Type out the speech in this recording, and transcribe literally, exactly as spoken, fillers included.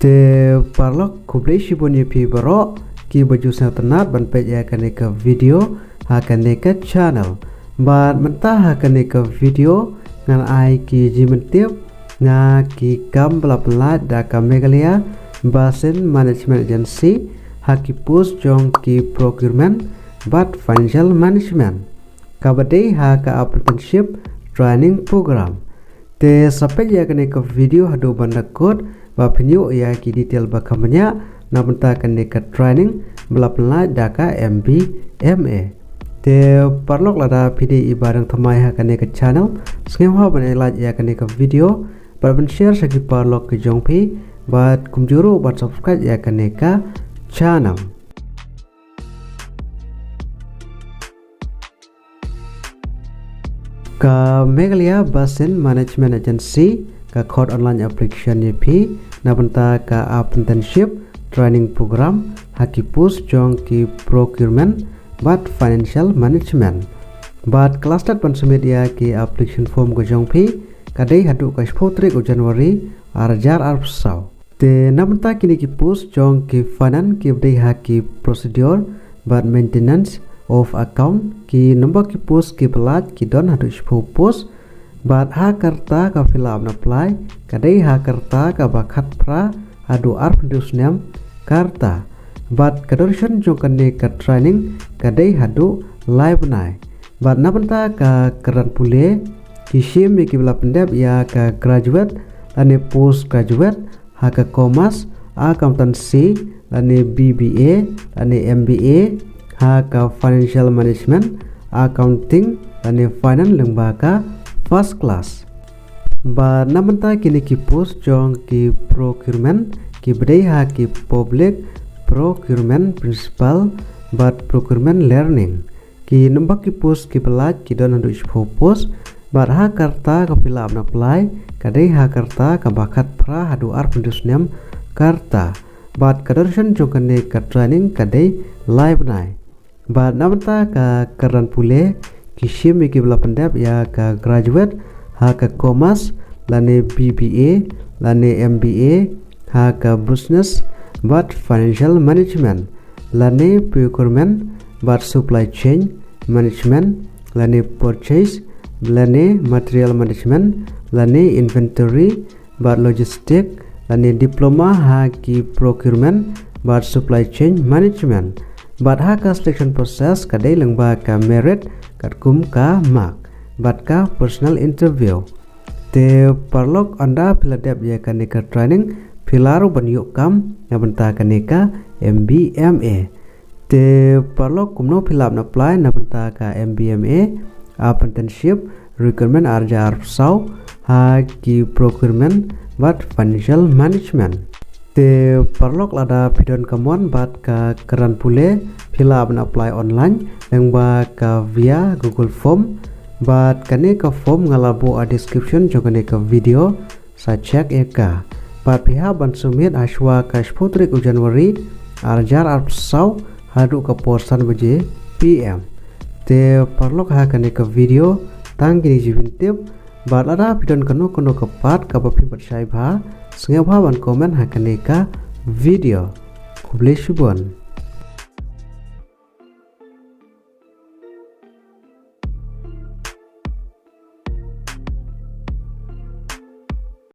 Te paralok, khublei shibun ïa phi baroh kiba ju sngewtynnat ban peit ïa kane ka video ha kane ka channel. Bad mynta ha kane ka video ngan ai ki jingpyntip na ki kam ba la pynlait da ka Meghalaya Basin Management Agency ha ki post jong ki procurement bad financial management, kaba dei ha ka apprenticeship training program. Te sa peit ïa kane ka video haduh ban da kut ba phin ïoh ïa ki detail ba kham bniah na bynta kane ka training ba la pynlait da ka M B M A. Te paralok, lada phi dei iba dang thymmai ha kane ka channel, sngewbha ban ai like ïa kane ka video bad ban share sha ki paralok ki jong phi, bad kumjuh ruh ban subscribe ïa kane ka channel. Ka Meghalaya Basin Management Agency ka khot online application ïa phi na bynta ka apprenticeship training program ha ki post jong ki procurement bad financial management. Bad ka last date ban submit ïa ki application form ka jong phi ka dei haduh ka shiphew tarik u January ar hajar arphew saw. Te na bynta kine ki post jong ki finance kiba dei ha ki procedure bad maintenance of account, ki number ki post kiba lait ki don haduh shiphew post. Bad ha ka rta ka fill up and apply ka dei ha ka rta kaba khatphra haduh arphew hynriew snem ka rta. Bad ka duration jong kane ka training ka dei haduh lai bnai. Bad na bynta ka kyrdan pule, ki shim ïa kiba la pyndep ïa ka graduate lane post graduate ha ka commerce, accountancy lane B B A lane M B A, ha ka financial management, accounting lane finance lyngba ka first class. Bad na bynta kine ki post jong ki procurement kiba dei ha ki public procurement principal bad procurement learning, ki number ki post kiba lait ki don haduh shiphew post. Bad ha ka rta ka fill up and apply ka dei ha ka rta kaba khatphra haduh arphew hynriew snem ka rta. Bad ka duration jong kane ka training ka dei lai bnai. Bad na bynta ka kyrdan pule, ki shim ïa kiba la pyndep ïa ka graduate ha ka commerce lane B B A lane M B A ha ka business bad financial management lane procurement bad supply chain management lane purchase lane material management lane inventory bad logistic lane diploma ha ki procurement bad supply chain management. Bad ha ka selection process ka dei lyngba ka merit katkum ka mark bad ka personal interview. Te paralok, ynda phi la dep ïa kane ka training phi lah ruh ban ïoh kam na bynta kane ka M B M A. Te paralok, kumno fill up and apply na bynta ka M B M A apprenticeship recruitment ar hajar arphew saw ha ki procurement bad financial management. Te paralok, lada phi don ka mon bad ka kyrdan pule, fill up and apply online lyngba ka via Google Form. Bad kane ka form nga la buh ha description jong kane ka video, sa check ïa ka. Bad phi hap ban submit ha shuwa ka shiphew tarik u January ar hajar arphew saw haduh ka por san baje P M. Te paralok, ha kane ka video tang kine ki jingpyntip. Bad lada phi don kano kano ka pat kaba phim pat shai bha, sngewbha ban comment ha kane ka video. Khublei shibun.